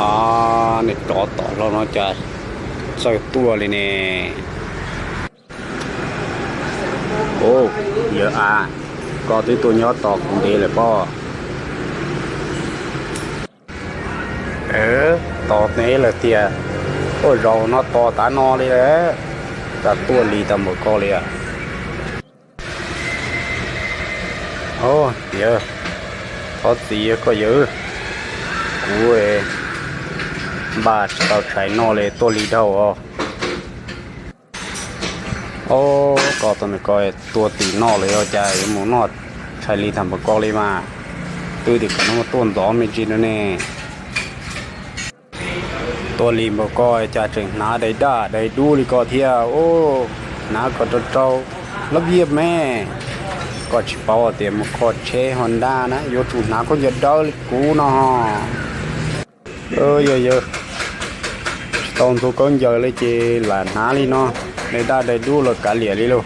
Os, nws rov tom hlo no cas txawj tuaj li ne. Ub, yawg av, koj twb tuaj nyob tos kuv ntev lawm pob? Tos ntev lawm tiag, tuaj zaum no tos tav no li lawm, cas tuaj lig tag npaum ko li. Os, yawg, thov txim koj yawg, kuv npaj tsis tau tshais noj li tuaj lig dhau os. Os, koj tus nws ko tuaj tim noj lawm, yog cas yuav mus noj tshais lig tag npaum ko li mas. Twb tias kom nws tuaj ntxov me ntsis no ne. Tuaj lig npaum ko cas tseem hnav dai daj dai dub li ko thiab. Hnav kom rau rau lab viaj me. Koj tsis paub tias mus kho tsheb Honda na yuav tsum hnav khaub ncaws dawb li kuv no. Yog yawg tsis tau ntxuav khaub ncaws li ces lam hnav li no, dai daj dai dub los kav liam li lauj.